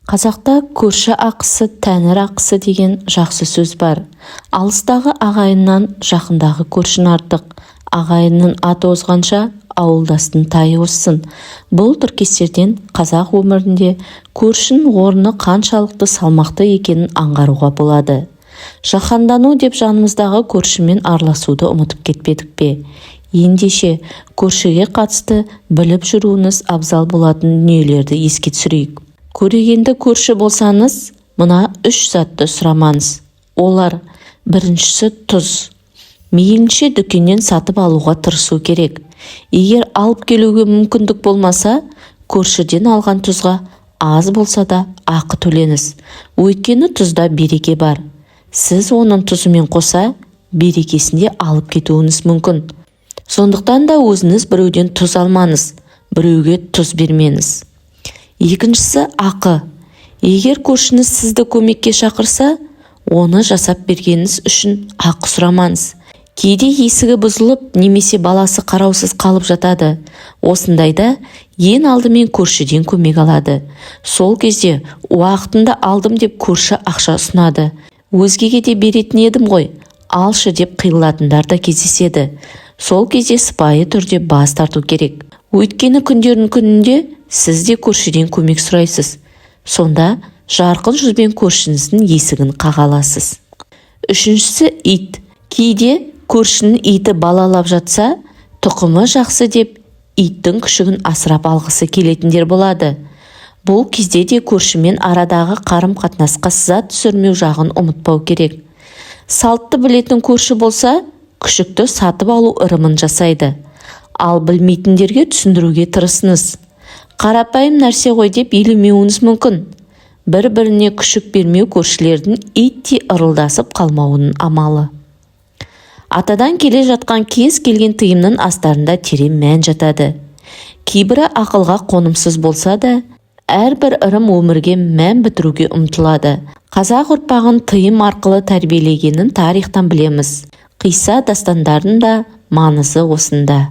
Қазақта «Көрші ақысы – тәңір ақысы» деген жақсы сөз бар. Алыстағы ағайыннан жақындағы көршің артық. Ағайынның аты озғанша, ауылдастың тайы озсын. Бұл тіркестерден қазақ өмірінде көршінің орны қаншалықты салмақты екенін аңғаруға болады. Жаһандану деп жанымыздағы көршімен араласуды ұмытып кетпедік пе? Ендеше, көршіге қатысты біліп жүруіңіз абзал болатын дүниелерді еске түсірейік. Көрегенді көрші болсаңыз, мына үш затты сұрамаңыз. Олар: біріншісі – тұз. Мейлінше дүкеннен сатып алуға тырысу керек. Егер алып келуге мүмкіндік болмаса, көршіден алған тұзға аз болса да ақы төлеңіз. Өйткені тұзда береке бар. Сіз оның тұзымен қоса берекесін де алып кетуіңіз мүмкін. Сондықтан да өзіңіз біреуден тұз алмаңыз, біреуге тұз бермеңіз. Екіншісі – ақы. Егер көршіңіз сізді көмекке шақырса, оны жасап бергеніңіз үшін ақы сұрамаңыз. Кейде есігі бұзылып немесе баласы қараусыз қалып жатады. Осындайда ең алдымен көршіден көмек алады. Сол кезде уақытында алдым деп көрші ақша ұсынады. «Өзгеге де беретін едім ғой, алшы» деп қиылатындар да кездеседі. Сол кезде сыпайы түрде бас тарту керек. Өйткені күндердің күнінде сіз де көршіден көмек сұрайсыз. Сонда жарқын жүзбен көршіңіздің есігін қаға аласыз. Үшіншісі – ит. Кейде көршінің иті балалап жатса, тұқымы жақсы деп иттің күшігін асырап алғысы келетіндер болады. Бұл кезде де көршімен арадағы қарым-қатынасқа сызат түсірмеу жағын ұмытпау керек. Салтты білетін көрші болса, күшікті сатып алу ырымын жасайды. Ал білмейтіндерге түсіндіруге тырысыңыз. Қарапайым нәрсе ғой деп елемеуіңіз мүмкін. Бір-біріне күшік бермеу – көршілердің иттей ырылдасып қалмауының амалы. Атадан келе жатқан кез келген тыйымның астарында терең мән жатады. Кейбірі ақылға қонымсыз болса да, әрбір ырым өмірге мән бітіруге ұмтылады. Қазақ ұрпағын тыйым арқылы тәрбиелегенін тарихтан білеміз. Қисса, дастандардың да маңызы осында.